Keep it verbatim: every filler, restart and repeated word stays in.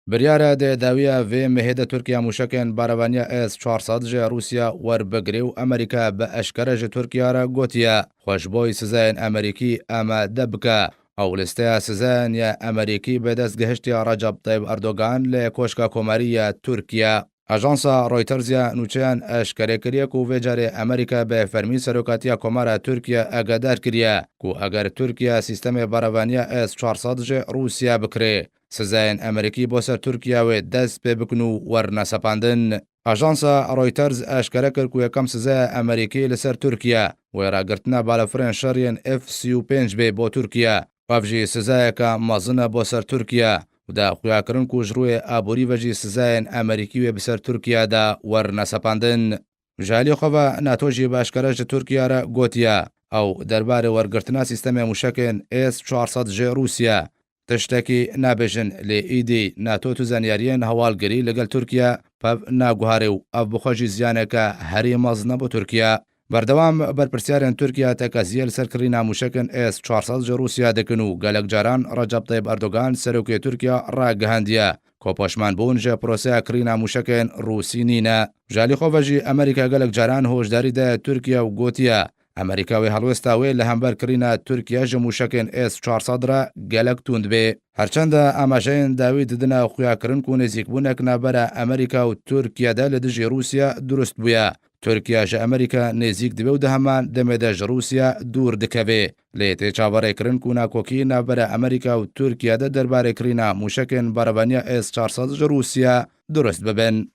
Biryar e dê dawiya vê mehê de Tirkiye mûşekên barevaniya S çar sed ji Rûsya werbigire û Amerîka bi eşkere ji Tirkiye re gotiye, xwe ji bo sezayên Amerîkî amade bike. Ew listeya sezayan ya Amerîkî bi dest gihiştiya Recep Tayyip Erdogan li Koşka Komarî ya Tirkiye. Ajansa Reuters ya nûçeyan eşkere kiriye ku vê carê Amerîka bi fermî serokatiya Komara Tirkiye agadar kiriye ku eger Tirkiye sîstemê barevaniya S çar sed ji Rûsya bikire, sezayên Amerîkî bo ser Tirkiye wê dest pê bikin û werne sepandin. Ajansa Reuters eşkere kir ku yekem sezaya Amerîkî li ser Tirkiye wê ragirtina balafirên şer yên F sî û pênc bê bo Tirkiye. Ev jî sizayeke mezin e bo ser Tirkiye û de xuyakirin ku ji rûyê aborî ve jî sizayên Amerîkî wê bi ser Tirkiye de werine sepandin. Ji alî xwe ve NATO jî bi eşkere ji Tirkiye re gotiye, ew derbarê wergirtina sîstemê mûşekên S çar sed ji Rûsya tiştekî nabêjin, lê îdî NATO tu zaniyariyên hewalgirî li gel Tirkiye pev naguhare û ev bi xwe jî ziyaneke herî mezin e bo Tirkiye. Berdewam berpirsiyarên Tirkiye tekeziyê li ser kirîna mûşekên S çar sed ji Rûsya dikin û gelek caran Recep Tayyip Erdogan, serokê Tirkiye, ragihandiye ku poşmanbûn ji proseya kirîna mûşekên Rûsî nîne. Ji alî xwe ve jî Amerîka gelek caran hoşdarî daye Tirkiye û gotiye, Amerîka wê helwesta wê li hember kirîna Tirkiye ji mûşekên S çar sed re gelek tund bê. Herçende amajeyên dawî didine xuyakirin ku nêzîkbûnek navbera Amerîka û Tirkiye de li dijî Rûsya durust bûye. Tirkiye ji Amerîka nêzîk dibe û di heman demê de ji Rûsya dûr dikeve. Lê tê çaverêkirin ku nakokî navbera Amerîka û Tirkiye de derbarê kirîna mûşekên barevaniya S çar sed ji Rûsya durust bibin.